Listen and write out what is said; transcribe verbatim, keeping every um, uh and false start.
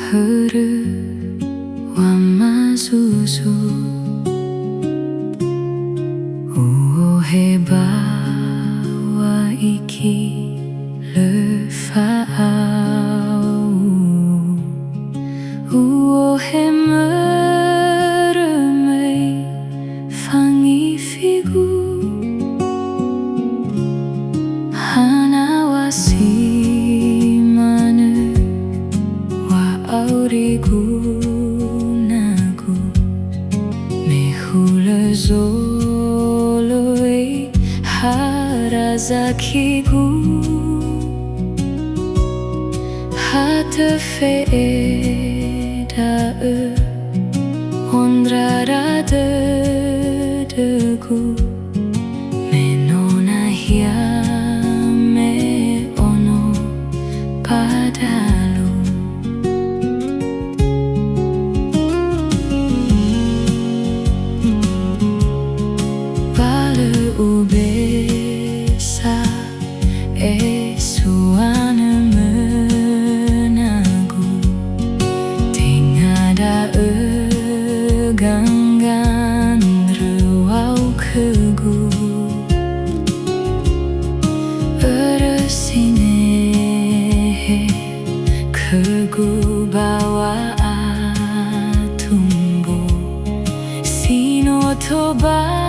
Hörö wamazuzu, u'ohe ba wa'iki lö fa'aŵu. U'ohe mörö möi fangifigu. Hana wa si manö wa'aurigu nagu, me hulö zoloi ha razakigu. Ha töfe'e da'ö ondrara dödögu, me no nahia me ono ba dalu. Ba lö ubesa esuanö mönagu, tenga da'ö gangandrö wa'u khögu. Börö sinehe khögu ba wa'atumbu, si no tobali